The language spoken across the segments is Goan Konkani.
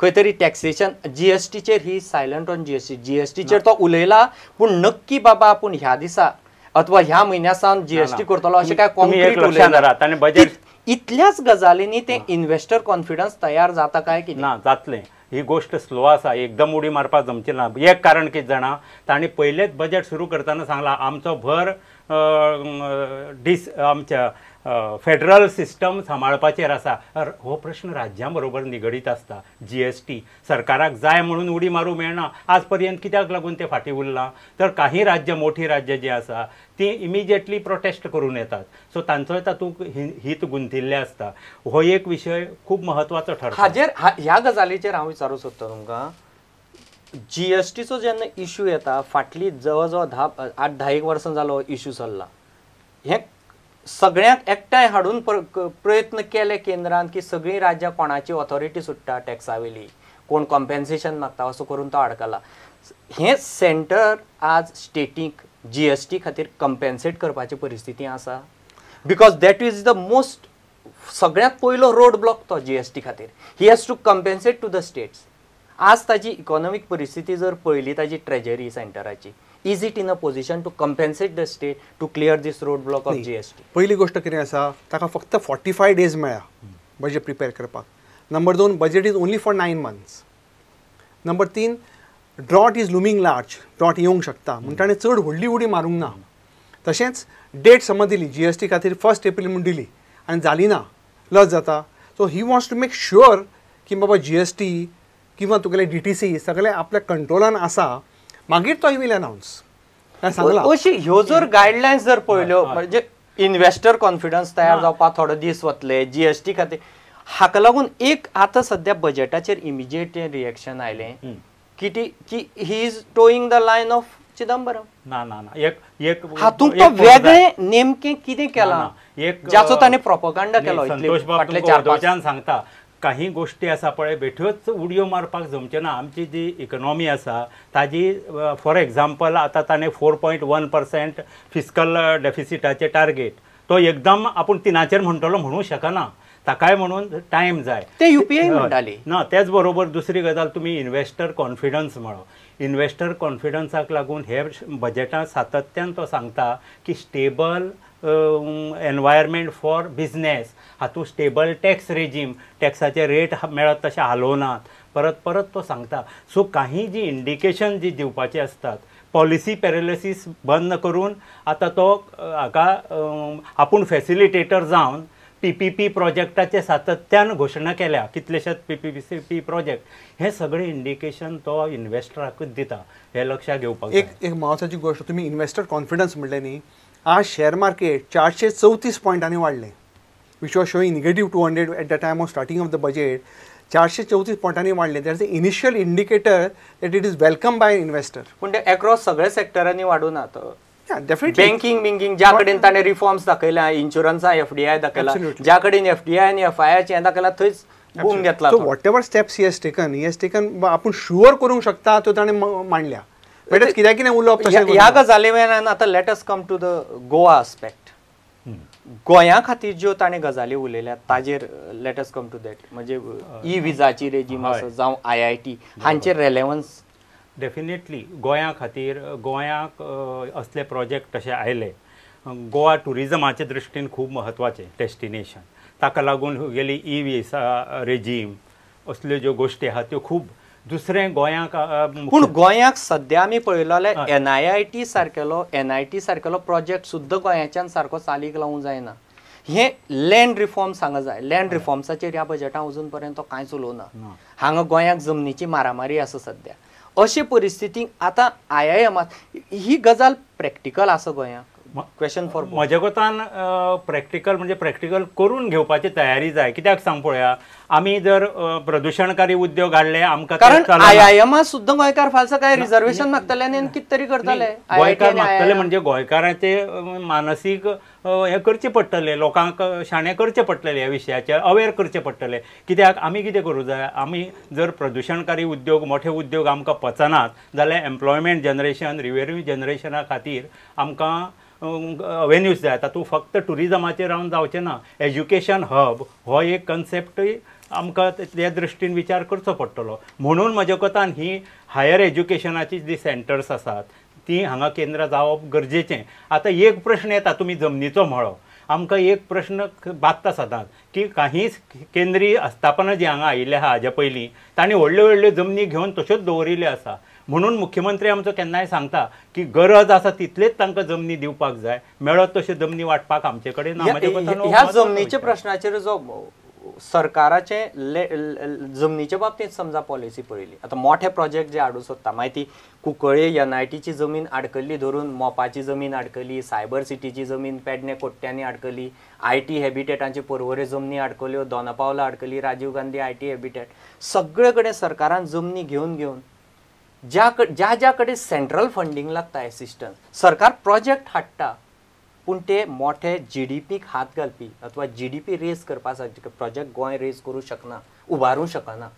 खंय तरी टॅक्सेशन जीएसटीचेर ही सायलंट ऑन जीएसटी, जीएसटीचेर तो उलयला पूण नक्की बाबा आपूण ह्या दिसा अथवा ह्या म्हयन्या सावन जीएसटी करतलो अशें काय कॉन्क्रीट उलयना. इतल्याच गजालींनी ते इन्व्हेस्टर कॉन्फिडन्स तयार जाता काय कितें ना जातलें. ही गोष्ट स्लो आसा, एकदम उडी मारपाक जमची ना. एक कारण कितें जाणा, तांणी पयलेच बजेट सुरू करतना सांगला आमचो भर आमच्या फेडरल सिस्टम सांबाळपाचेर आसा. हो प्रश्न राज्यां बरोबर निगडीत आसता. जीएसटी सरकाराक जाय म्हणून उडी मारूंक मेळना. आज पर्यंत कित्याक लागून ते फाटीं उरलां तर काही राज्य मोठी राज्य जी आसा ती इमिजिएटली प्रोटेस्ट करून येतात. सो तांचोय तातूंत हित गुंथिल्लें आसता. हो एक विशय खूब म्हत्वाचो ठरता. हाजेर ह्या गजालीचेर हांव विचारूंक सोदता तुमकां. जीएसटीचो जेन्ना इशू येता फाटली जवळ जवळ 8-10 वर्सां जालो इशू चल्ला. हें सगळ्यांक एकठांय हाडून प्रयत्न केले केंद्रान की सगळीं राज्यां कोणाची ऑथॉरिटी सुट्टा टॅक्सा वयली, कोण कॉम्पेन्सेशन मागता असो करून तो अडकला. हें सेंटर आज स्टेटीक जीएसटी खातीर कम्पेन्सेट करपाची परिस्थिती आसा, because that is the most सगळ्यांत पयलो रोड ब्लॉक तो जीएसटी खातीर. He has to compensate to the states. आज ताजी इकॉनॉमीक परिस्थिती जर पळयली ताजी treasury सेंटराची, is it in a position to compensate the state to clear this road block of GST? पयली गोष्ट कितें आसा, ताका फक्त 45 डेज मेळ्ळा बजेट प्रिपेर करपाक. Number 2, budget is only for 9 months. Number 3, drought is looming large, drought येवंक शकता म्हूण ताणें चड व्हडली उडी मारूंक ना. तशेंच डेट समज दिली जीएसटी खातीर 1 एप्रील म्हूण दिली आनी जाली ना, लज जाता. So he wants to make sure की बाबा जीएसटी किंवा तुगेले डीटीसी सगळे आपल्या कंट्रोलान आसा, मागीर तो he will announce. सांगला अशी ह्यो जर गायडलायन्स जर पळयल्यो म्हणजे इन्व्हेस्टर कॉन्फिडन्स तयार जावपाक थोडो दीस वतले जीएसटी खातीर. हाका लागून एक आतां सद्या बजेटाचेर इमिजिएट रिएक्शन आयलें की की he is toeing the line of Chidambaram. ना ना ना, एक एक हातूंत तो वेगळें नेमकें कितें केलां एक जाचो ताणें प्रोपोगांडा केलो. संतोष बाब सांगता काही गोष्टी आसा पळय बेठ्योच उडयो मारपाक जमच्यो ना. आमची जी इकॉनॉमी आसा ताजी फॉर एग्जाम्पल आतां ताणें 4.1% फिस्कल डेफिसिटाचें टार्गेट तो एकदम आपूण 3 म्हणटलो म्हणूं शकना, ताकाय म्हणून टायम जाय. ते युपीआय म्हणटाली ना. तेच बरोबर दुसरी गजाल तुमी इन्व्हेस्टर कॉन्फिडन्स म्हणो. इन्व्हेस्टर कॉन्फिडन्साक लागून हे बजेटांत सातत्यान तो सांगता की स्टेबल एनवायरमेंट फॉर बिजनेस, हातूंत स्टेबल टॅक्स रेजीम, टॅक्साचे रेट मेळत तशें हालोवनात, परत परत तो सांगता. सो काही जी इंडिकेशन जी दिवपाची आसतात, पॉलिसी पॅरालिसीस बंद करून आतां तो हाका आपूण फॅसिलिटेटर जावन पीपीपी प्रोजेक्टाचे सातत्यान घोशणा केल्या, कितलेशेच पीपीपी प्रोजेक्ट, हे सगळे इंडिकेशन तो इन्व्हेस्टराकूच दिता, हे लक्षात घेवपाक. एक एक म्हत्वाची गोष्ट तुमी इन्व्हेस्टर कॉन्फिडन्स म्हणलें न्ही, आज शेअर मार्केट 434 पॉयंटांनी वाडलें, which was showing negative 200 at the time of starting of the budget. 434 पॉयंटांनी वाडलें. That is the initial indicator that it is welcome by investor. पूण ते एक्रॉस सगळ्या सेक्टरांनी वाडूना. डेफिनेटली बँकिंग बिंकिंग ज्या कडेन ताणें रिफॉर्म्स दाखयल्या, इन्शुरन्सा एफडीआय दाखयला, ज्या कडेन एफडीआय आनी एफआयआयचें दाखयला थंयच बूम घेतला. So whatever steps he has taken, he has taken आपूण शुअर करूंक शकता त्यो ताणें मांडल्या. बेटच कित्याक कितें उलोवप तशें ह्या गजाली वयल्यान आतां let us come to the Goa aspect. गोंया खातीर ज्यो ताणें गजाली उलयल्यात ताजेर let us come to that. म्हणजे ई विजाची रेजीम आसा जावं आयआयटी हांचेर रेलेवन्स. डेफिनेटली गोंया खातीर, गोंयाक असले प्रोजेक्ट तशे आयले, गोवा ट्युरिजमाचे दृश्टीन खूब म्हत्वाचें डेस्टिनेशन, ताका लागून गेली ई विसा रेजीम असल्यो ज्यो गोश्टी आहा त्यो खूब. दुसरें गोंयाक पूण गोंयाक सद्या आमी पळयलो जाल्यार एनआयआयटी सारकेलो एनआयटी सारकेलो प्रोजेक्ट सुद्दां गोंयाच्यान सारको चालीक लावूंक जायना. हे लँड रिफॉर्म्स हांगा जाय. लँड रिफॉर्म्साचेर ह्या बजेटान अजून पर्यंत तो कांयच उलोवना. हांगा गोंयाक जमनीची मारामारी आसा सद्या. अशे परिस्थितीक आतां आयआयएमात ही गजाल प्रॅक्टिकल आसा गोंयाक? क्वेश्चन फॉर म्हज्या कोतान प्रॅक्टिकल म्हणजे प्रॅक्टिकल करून घेवपाची तयारी जाय. कित्याक सांग पळोवया, आमी जर प्रदुशणकारी उद्योग हाडले आमकां, कारण आयआयएमा सुद्दां गोंयकार फालसा काय रिजर्वेशन मागतले आनी कितें तरी करतले. गोंयकार मागतले म्हणजे गोंयकाराचे मानसीक हें करचें पडटलें, लोकांक शाणें करचें पडटलें, ह्या विशयाचेर अवेर करचें पडटलें. कित्याक आमी कितें करूं जाय, आमी जर प्रदुशणकारी उद्योग मोठे उद्योग आमकां पचनात जाल्यार एम्प्लॉयमेंट जनरेशन रिवेन्यू जनरेशना खातीर आमकां अवेन्यूज जाय. तातूंत फक्त ट्युरिजमाचेर रावन जावचें ना. एज्युकेशन हब हो एक कन्सेप्टूय आमकां त्या दृश्टीन विचार करचो पडटलो. म्हणून म्हज्या कोतान ही हायर एज्युकेशनाची जी सेंटर्स आसात ती हांगा केंद्रां जावप गरजेचें. आतां एक प्रश्न येता, तुमी जमनीचो म्हळो, आमकां एक प्रश्न बादता सदांच की काही केंद्रीय आस्थापनां जी हांगा आयिल्ली आहा हाज्या पयलीं तांणी व्हडल्यो व्हडल्यो जमनी घेवन तश्योच दवरिल्ल्यो आसा. म्हणून मुख्यमंत्री आमचो केन्नाय सांगता की गरज आसा तितलेच तांकां जमनी दिवपाक जाय, मेळत तश्यो जमनी वांटपाक आमचे कडेन ना. ह्या जमनीच्या प्रश्नाचेर जो सरकाराचे जमनीच्या बाबतींत समजा पॉलिसी पळयली, आतां मोठे प्रोजेक्ट जे हाडूंक सोदता, मागीर ती कुंकळे एनआयटीची जमीन आडकल्ली धरून मोपाची जमीन आडकली, सायबर सिटीची जमीन पेडणे कोट्ट्यांनी आडकली, IT हॅबिटेटांची पर्वरे जमनी आडकल्यो, दोनापावला आडकली, राजीव गांधी IT habitat, सगळे कडेन सरकारान जमनी घेवन घेवन ज्या ज्या कडेन सेंट्रल फंडींग लागता एसिस्टन्स, सरकार प्रोजेक्ट हाडटा पूण ते मोठे जीडीपीक हात घालपी अथवा जीडीपी रेज करपा सारके प्रोजेक्ट गोंय रेज करूं शकना, उबारूंक शकना.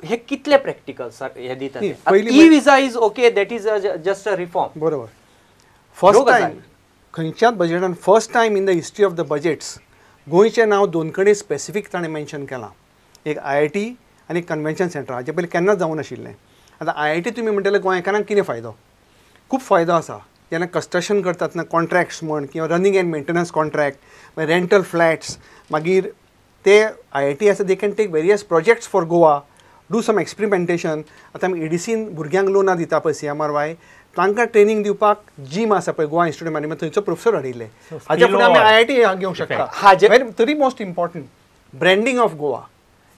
हे कितले प्रॅक्टिकल सर हे दिता? E visa is okay, that is just a reform. बरोबर. फर्स्ट टायम खंयच्याच बजेटान, first time in the history of the budgets गोंयचें नांव दोन कडेन स्पेसिफीक ताणें मेन्शन केलां, एक IIT आनी कन्वेन्शन सेंटर. हाचे पयलीं केन्नाच जावं नाशिल्लें. आतां IIT तुमी म्हणटले गोंयकारांक कितें फायदो? खूब फायदो आसा. जेन्ना कन्स्ट्रक्शन करतात ना, कॉन्ट्रॅक्ट्स म्हण किंवा रनिंग एंड मेंटेनन्स कॉन्ट्रॅक्ट, मागीर रेंटल फ्लॅट्स, मागीर ते IIT आसा, they can take various projects for Goa, do some experimentation. आतां आमी EDCन भुरग्यांक लोनां दिता पळय CMRY, तांकां ट्रेनींग दिवपाक जीम आसा पळय गोवा इन्स्टिट्यूट मॅनेजमेंट, थंयचो प्रोफेसर हाडिल्ले. हाच्या फुडें आमी IIT घेवंक शकता. तरी most important branding of Goa.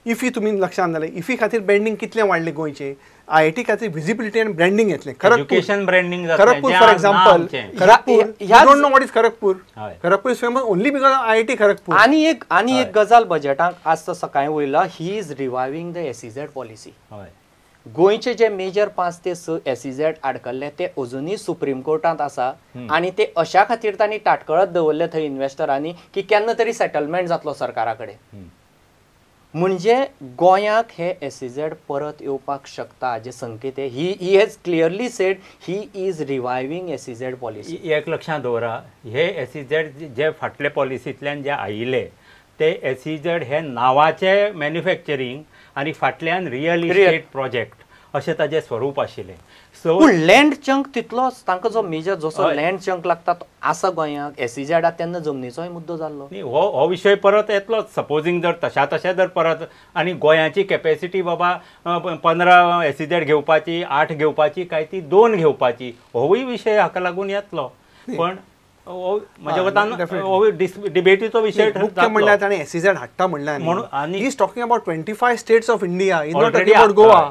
IFFI तुमी लक्षांत जालें, इफी खातीर ब्रँडींग कितलें वाडलें गोंयचें, IIT खातीर विजिबिलिटी आनी ब्रँडींग येतलें. Kharagpur for example, Kharagpur, you don't know what is Kharagpur, Kharagpur is famous only because of IIT Kharagpur. आनी एक गजाल बजेटाक आज तो सकाळीं वयला, he is reviving the SEZ policy. गोंयचे जे मेजर 5 ते 6 SEZ आडकल्ले ते अजुनूय सुप्रीम कोर्टांत आसा आनी ते अशा खातीर तांणी ताटकळत दवरले थंय इन्वेस्टरांनी की केन्ना तरी सेटलमेंट जातलो सरकारा कडेन. म्हणजे गोंयाक हे SEZ परत येवपाक शकता जे संकेत, he has clearly said he is reviving SEZ policy. एक लक्षांत दवरा, हे SEZ जे फाटले पॉलिसींतल्यान जे आयिल्ले ते SEZ हे नांवाचे मॅन्युफॅक्चरींग आनी फाटल्यान रियल इस्टेट प्रोजेक्ट अशें ताजें स्वरूप आशिल्लें. सो पूण लँड चंक तितलोच तांकां जो मेजर जसो लँड चंक लागता तो आसा गोंयाक. SEZ तेन्ना जमनीचोय मुद्दो जाल्लो. न्ही, हो विशय परत येतलोच. सपोजींग जर तशा तशें जर परत, आनी गोंयाची कॅपेसिटी बाबा 15 SEZ घेवपाची, 8 घेवपाची काय ती 2 घेवपाची, होवूय विशय हाका लागून येतलो. पण म्हज्या मतान हो डिबेटीचो विशय. मुख्य म्हणल्यार ताणें SEZ हाडटा म्हणल्यार म्हणून, आनी he is talking about 25 states of India, is not talking about Goa.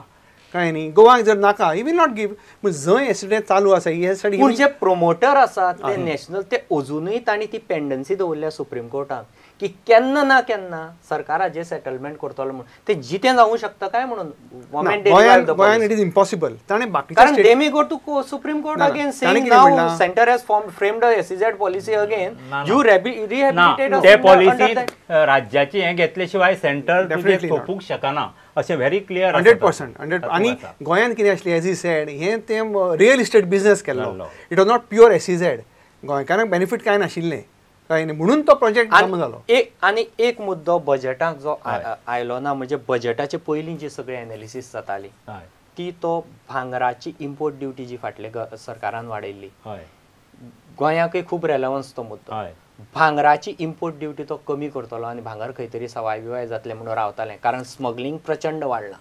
काय न्ही, गोवाक जर नाका he will not give. जंय SEZ चालू आसा पूण जे प्रोमोटर आसात ते नॅशनल, ते अजुनूय तांणी ती पेंडन्सी दवरल्या सुप्रीम कोर्टान की केन्ना ना केन्ना सरकार हाजेर सेटलमेंट करतलो म्हणून. ते जितें जावूंक शकता काय म्हणून गोंयान it is impossible. ताणें बाकीचे कारण they may go to Supreme Court again saying now centre has framed a SEZ policy again, you rehabilitate ते पॉलिसी राज्याची हें घेतले शिवाय सेंटर सोपूंक शकना अशें व्हेरी क्लियर. 100% 100. आनी गोंयांत कितें आसलें एज he said, हें तें रियल इस्टेट बिजनेस केल्लो, it was not pure SEZ. गोंयकारांक बेनिफीट कांय नाशिल्लें, कांय न्ही, म्हणून तो प्रोजेक्ट जमा जालो. आनी एक मुद्दो बजेटाक जो आयलो ना, म्हणजे बजेटाचे पयलीं जी सगळी एनालिसीस जाताली ती तो भांगराची इम्पोर्ट ड्युटी जी फाटले सरकारान वाडयल्ली, गोंयाकय खूब रेलेवन्स तो मुद्दो. भांगराची इम्पोर्ट ड्युटी तो कमी करतलो आनी भांगर खंय तरी सवाय बिवाय जातलें म्हणून रावतालें, कारण स्मगलिंग प्रचंड वाडलां.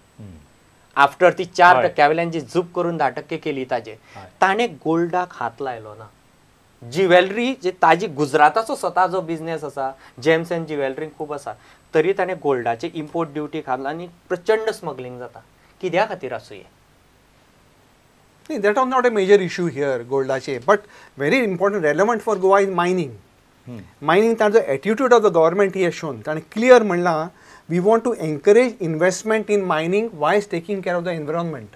आफ्टर ती 4% वयल्यान जी झूप करून 10% केली ताजे, ताणें गोल्डाक हात लायलो ना. ज्युवेलरी जी ताजी गुजराताचो स्वता जो बिजनेस आसा, जेम्स एंड ज्युवेलरी खूब आसा, तरी ताणें गोल्डाचे इम्पोर्ट ड्युटी घातला आनी प्रचंड स्मगलिंग जाता. कित्या खातीर आसुये? That was not a major issue here गोल्डाचे, but very important relevant for Goa is mining. Mining ताजो attitude of the government he has shown. ताणें क्लियर म्हणलां, we want to encourage investment in mining while taking care of the environment.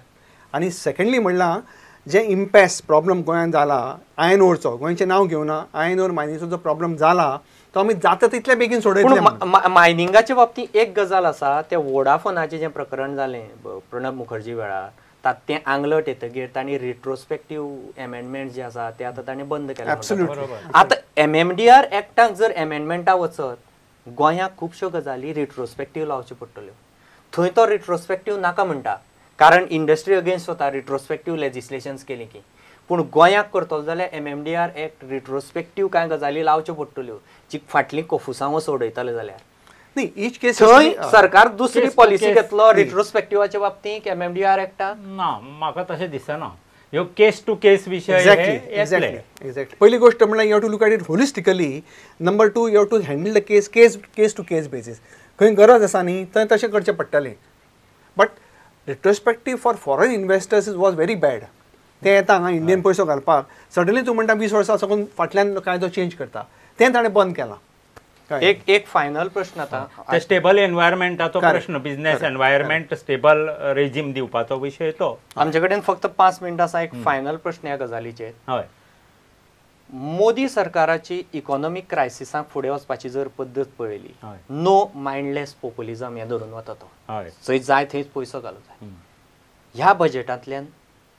आनी सेकंडली म्हणलां, जे इम्पॅस प्रॉब्लम गोंयांत जाला आयर्न ओरचो, गोंयचें नांव घेवना, आयर्न ओर मायनिंगचो जो प्रॉब्लम जाला तो आमी जाता तितले बेगीन सोडयतले. मायनिंगाच्या बाबतींत एक गजाल आसा, ते वोडाफोनाचें जें प्रकरण जालें प्रणब मुखर्जी वेळार, तें आंगलट येतगीर तांणी रिट्रोस्पेक्टीव एमेंडमेंट जे आसा ते आतां तांणी बंद केले. आतां MMDR एक्टाक जर एमेंडमेंटा वचत गोंयाक खुबश्यो गजाली रिट्रोस्पेक्टीव लावच्यो पडटल्यो. थंय तो रिट्रोस्पेक्टीव नाका म्हणटा कारण इंडस्ट्री अगेन्स्ट वता रिट्रोस्पेक्टीव लेजिस्लेशन्स केली की. पूण गोंयाक करतलो जाल्यार MMDR act retrospective कांय गजाली लावच्यो पडटल्यो जी फाटलीं कोफुसांव सोडयतले जाल्यार. न्ही इच केस थंय सरकार दुसरी पॉलिसी घेतलो रिट्रोस्पेक्टिवाच्या बाबतींत MMDR एक्टाक. ना म्हाका तशें दिसना, ह्यो केस टू केस विशय. Exactly exactly. पयली गोष्ट म्हणल्यार you have to look at it holistically. Number 2 you have to handle the case case to case basis. खंय गरज आसा न्ही थंय तशें करचें पडटलें. But retrospective for foreign investors is was very bad. ते येता हांगा इंडियन पयसो घालपाक, सडनली तूं म्हणटा 20 वर्सां साकून फाटल्यान कायदो चेंज करता, तें ताणें बंद केलां. एक एक फायनल प्रश्न आतां स्टेबल एनवायरमेंटाचो प्रश्न, बिझनेस एनवायरमेंट स्टेबल रेजीम दिवपाचो विशय तो. आमचे कडेन फक्त 5 मिनटां आसा. एक फायनल प्रश्न ह्या गजालीचेर. हय, मोदी सरकाराची इकॉनॉमीक क्रायसिसाक फुडें वचपाची जर पद्दत पळयली, नो मायंडलेस पोप्युलिझम हें धरून वता तो, जंय जाय थंयच पयसो घालूंक जाय. ह्या बजेटांतल्यान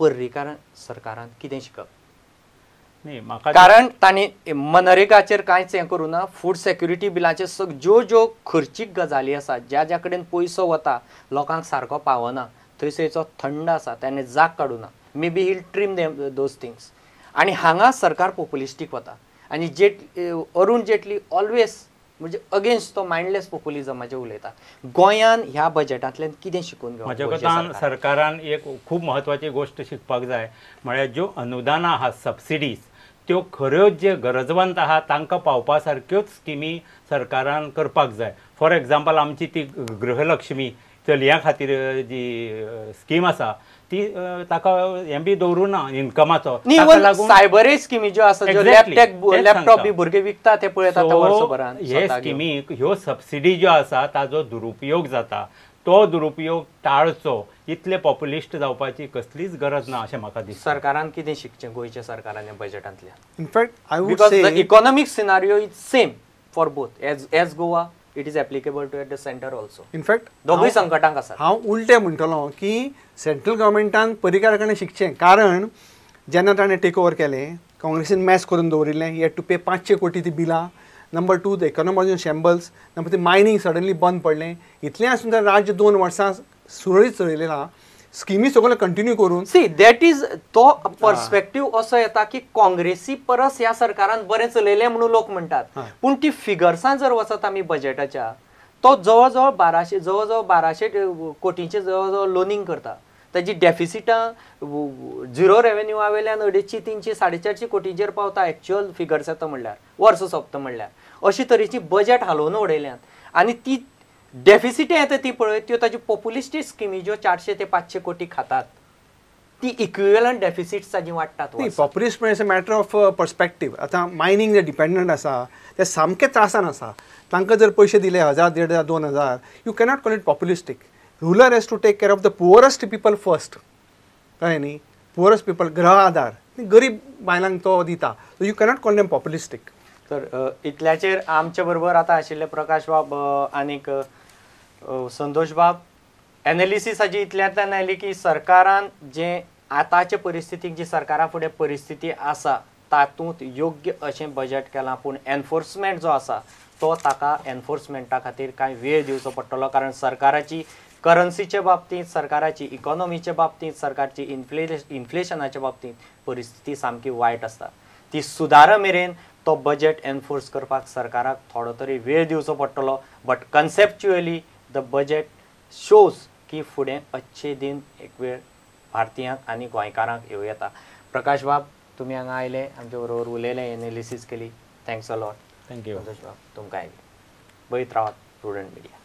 पर्रीकार सरकारान कितें शिकप? कारण तांणी मनरेगाचेर कांयच हें करूं ना, फूड सेक्युरिटी बिलाचेर ज्यो ज्यो खर्चीक गजाली आसा, ज्या ज्या कडेन पयसो वता लोकांक सारको पावना, थंयसरचो थंड आसा ताणें जाग काडूं ना. Maybe he'll trim them those things. आनी हांगा सरकार पोप्युलिस्टीक वता आनी अरुण जेटली ऑलवेज म्हणजे अगेन्स्ट तो मायंडलेस पोप्युलिझमाचेर उलयता. गोंयान ह्या बजेटांतल्यान कितें शिकून घेवप? म्हज्या कोतान सरकारान एक खूब म्हत्वाची गोश्ट शिकपाक जाय, म्हळ्यार ज्यो अनुदानां आहा, सबसिडीज, त्यो खऱ्योच जे गरजवंत आहा तांकां पावपा सारक्योच स्किमी सरकारान करपाक जाय. फॉर एग्जाम्पल आमची ती गृहलक्ष्मी चलयां खातीर जी स्कीम आसा ती ताका हें बी दवरूं ना इन्कमाचो. सायबरय स्किमी ज्यो आसा, लॅपटॉप बी भुरगे विकता ते पळयता वर्सभरान. हे स्किमीक ह्यो सबसिडी ज्यो आसा ताजो दुरुपयोग जाता, तो दुरुपयोग टाळचो. इतले पॉप्युलिस्ट जावपाची कसलीच गरज ना अशें म्हाका दिसता. सरकारान कितें शिकचें गोंयच्या सरकारान ह्या बजेटांतल्यान? In fact I would say the economic scenario is same for both as Goa, it is applicable to at the centre also. In fact दोगूय संकटांक आसा. हांव उलटें म्हणटलो की सेंट्रल गव्हर्मेंटान पर्रीकारा कडेन शिकचें, कारण जेन्ना ताणें टेक ओवर केलें काँग्रेसीन मॅस करून दवरिल्लें, he had to pay 500 कोटी ती बिलां. Number 2 the economy was in shambles. Number 3 mining suddenly बंद पडलें. इतलें आसून तर राज्य 2 वर्सां सुरळीत चलयलें ना, स्किमी सगळ्यो कंटिन्यू करून. सी that is तो पर्सपेक्टीव असो येता की काँग्रेसी परस ह्या सरकारान बरें चलयलें म्हणून लोक म्हणटात, पूण ती फिगर्सान जर वचत आमी बजेटाच्या, तो जवळ जवळ 1200 कोटींचे जवळ जवळ लोनींग करता. ताजी डेफिसिटां झिरो रेवेन्यूआ वयल्यान 250, 300, 450 कोटींचेर पावता एक्च्युअल फिगर्स येता म्हणल्यार वर्स सोंपता म्हणल्यार. अशी तरेची बजेट हालोवन उडयल्यात आनी ती डेफिसिट येता ती पळय, त्यो ताजी पोप्युलिस्टीक स्किमी ज्यो 400 ते 500 कोटी खातात ती इक्विवेलंट डेफिसिट्स ताजी वाडटात. पॉप्युलिस्ट म्हणल्यार मॅटर ऑफ पर्सपेक्टीव. आतां मायनींग जे डिपेंडंट आसा ते सामके त्रासान आसा, तांकां जर पयशे दिले 1000, 1500, 2000, you cannot call it populistic. Ruler has to take care of the poorest people first. कळ्ळें न्ही? पुअरेस्ट पिपल, गृह आधार गरीब बायलांक तो दिता, so you cannot call them populistic. तर इतल्याचेर आमचे बरोबर आतां आशिल्ले प्रकाश बाब आनीक संतोष बाब, एनालिसीस हाजी इतल्यांतल्यान आयली की सरकारान जे आतांचे परिस्थितीक जी सरकारा फुडें परिस्थिती आसा तातूंत योग्य अशें बजेट केलां, पूण एनफोर्समेंट जो आसा तो ताका एनफोर्समेंटा खातीर कांय वेळ दिवचो पडटलो, कारण सरकाराची करन्सीचे बाबतींत, सरकाराची इकॉनॉमीचे बाबतींत, सरकारची इन्फ्लेशनाच्या बाबतींत परिस्थिती सामकी वायट आसता. ती सुदार मेरेन तो बजेट एनफोर्स करपाक सरकाराक थोडो तरी वेळ दिवचो पडटलो. But conceptually the budget shows की फुडें अच्छे दिन एक वेळ भारतीयांक आनी गोंयकारांक येवं येता. प्रकाश बाब, तुमी हांगा आयले, आमचे बरोबर उलयले, एनालिसीस केली, thanks a lot. Thank you. Santosh बाब, तुमकां आयले. पळयत रावात प्रुडंट मिडिया.